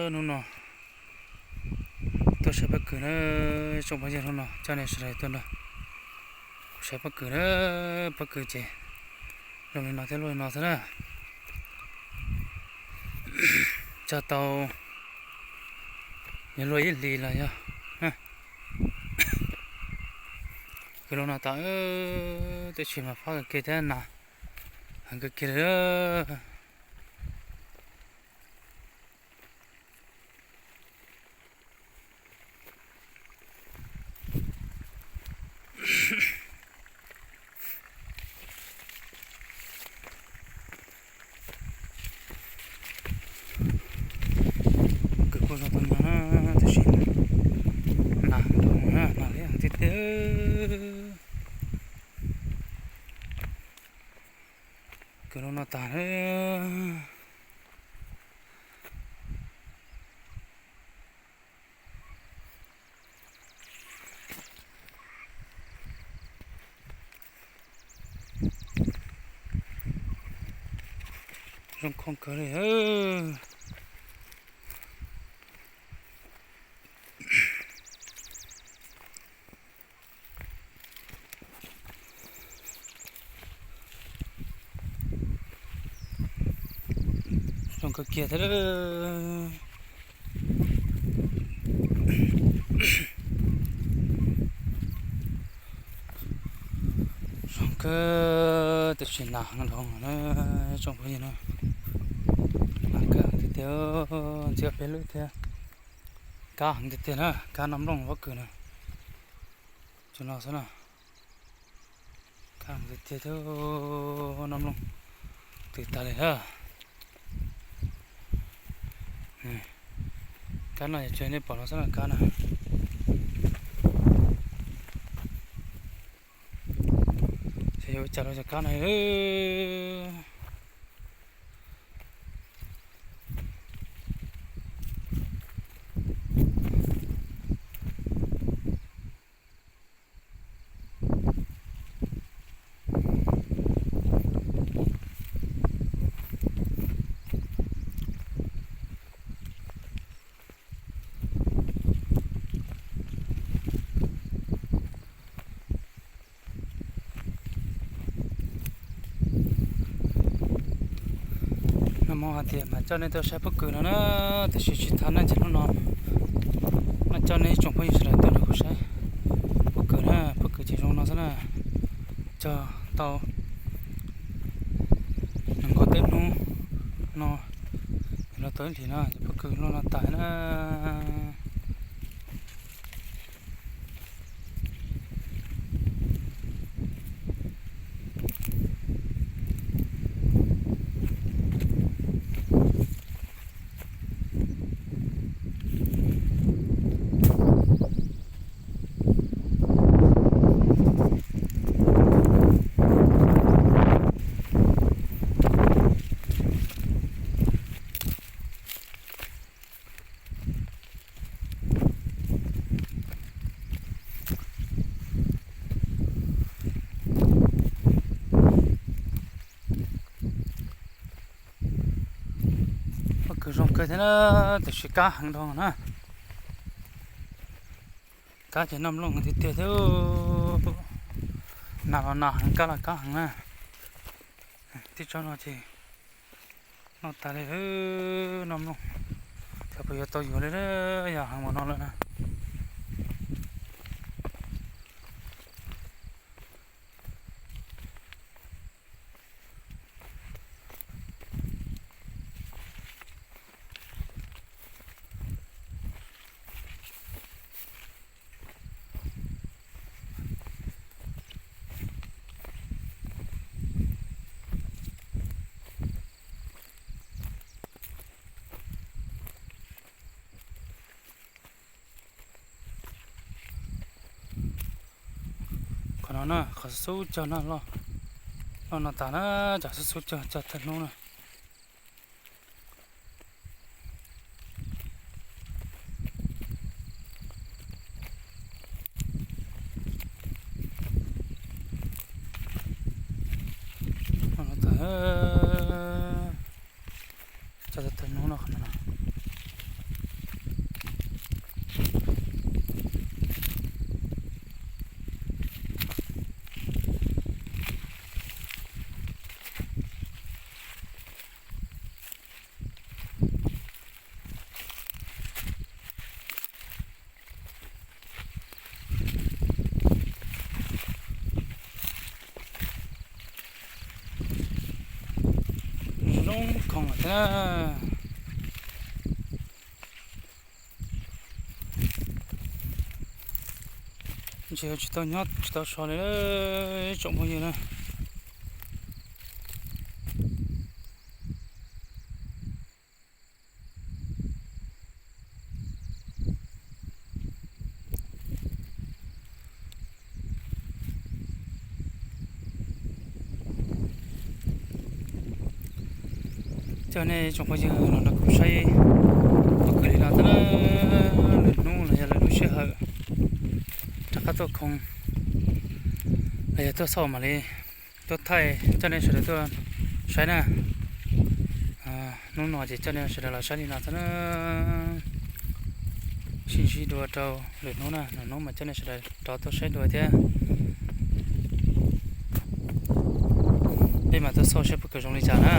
Hnub no tuaj saib pob kws na, tsoom phooj ywg, hnub no coj nej sawv daws tuaj nrog kuv saib pob kws na. Pob kws ces zoo li no thiab luaj li no xwb na. Cog tau yuav luaj ib hlis los yog. Kws zoo no tas, tab sis mas fab kawg kiag thiab nas heev kawg kiag li. Kws kuj zoo tau nyob na, tab sis nas heev, nas liab heev tiag tiag. Kws zoo no tas. Zoo khoom kawg li. Zoo kawg kiag thiab. Zoo kawg, tab sis nas heev dhau na, tsoom phooj ywg na. Nas kawg heev tiag tiag, ntxim peb lwm thiab. Kab heev tiag tiag na, kab noj nplooj pob kws na. Tsuas no xwb na. Kab heev tiag tiag thiab, noj nplooj twb tag li na. Kab no yog tsuas nej pom no xwb na, kab na. Ces yuav ua cas rau cov kab no. Nag hmo hais tias mas coj nej tuaj saib pob kws no na, tab sis tsis tau na, ces hnub no mas coj nej ib tsoom phooj ywg sawv daws tuaj nrog kuv saib pob kws na. Pob kws ces zoo no xwb na, cog tau nees nkaum tawm hnub no, los tau ib hlis no ces pob kws luaj no tas na. Pob kws zoo kawg thiab na, tiam sis kab heev dhau na. Kab ces noj nplooj tiag tiag thiab. Nas los nas heev, kab los kab heev na. Tib tsob no ces noj tas li, noj nplooj. Xyov puas yuav tau yuav li, yog heev npaum no lawm na. Qhov no na, qhov xub xub cog no loj, loj no tas na, cov xub xub cog, cog tag hnub na. Loj no tas, cog tag hnub no qhov no. Ntsia tsis tau nyob tsis tau so li, tsoom phooj ywg na. Coj nej tsoom phooj ywg los nrog kuv saib ua kwv li no tau lwm hnub los yog lwm lub sij hawm rov qab tuaj khoov los yog tuaj xauj mam li tuaj thaij coj nej sawv daws tuaj saib na. Hnub no ces coj nej sawv daws los saib li no tau na. Sib ntsib dua rau lwm hnub na, lwm hnub mas coj nej sawv daws rov tuaj saib dua thiab. Peb mam tuaj xauj saib puas kam zoo li cas na.